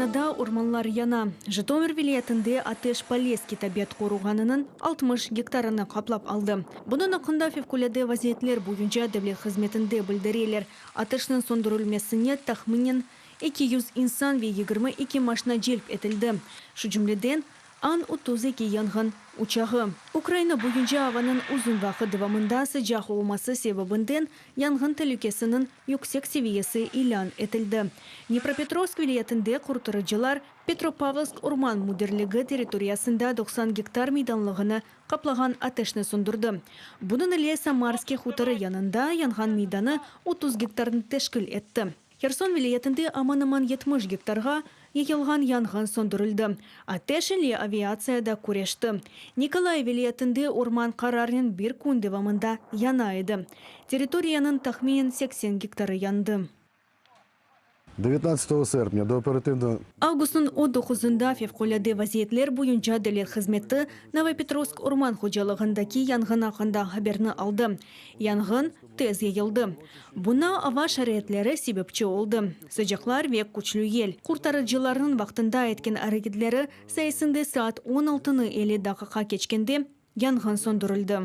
Ukrainada ormanlar yana. Jıtomir vilâyetinde ateş Poleskiy tabiat qoruğanınıñ 60 gektarını qaplap aldı. Bunıñ aqqında Fevqulâde vaziyetler boyunca devlet hızmetinde bildireler. Ateşniñ söndürilmesine tahminen 200 insan ve 22 maşna celp etildi, şu cümleden, An 32 yanğın uçağı. Ukraina boyunca avanıñ uzun vaqıt devamında sıcaq olması sebebinden yanğın telükesiniñ yüksek seviyesi ilân etildi. Dnepropetrovsk vilâyetinde qurtarıcılar Petropavlovsk orman müdirligi territoriyasında 90 gektar meydanlığını qaplağan ateşni söndürdi. Bunıñ ile Samarskiy hutorı yanında yanğan meydanı 30 gektarnı teşkil etti. Herson vilâyetinde aman-aman 70 gektarğa yayılğan yanğın söndürildi. Ateş ile aviatsiya da küreşti. Nikolayev vilâyetinde orman qararnen bir kün devamında yana edi. Territoriyanıñ tahminen 80 gektarı yandı. 19 серпня до оперативного Avgustnıñ 19-ında Fevqulâde vaziyetler boyunca devlet hızmeti Novopetrovsk orman hocalığındaki yanğın aqqında haberni aldı. Yanğın tez yayıldı. Buña ava şaraitleri sebepçi oldı, sıcaqlar ve küçlü yel. Qurtarıcılarnıñ vaqtında etken areketleri sayesinde saat on altını elli daqiqa keçkende yanğın söndürildi.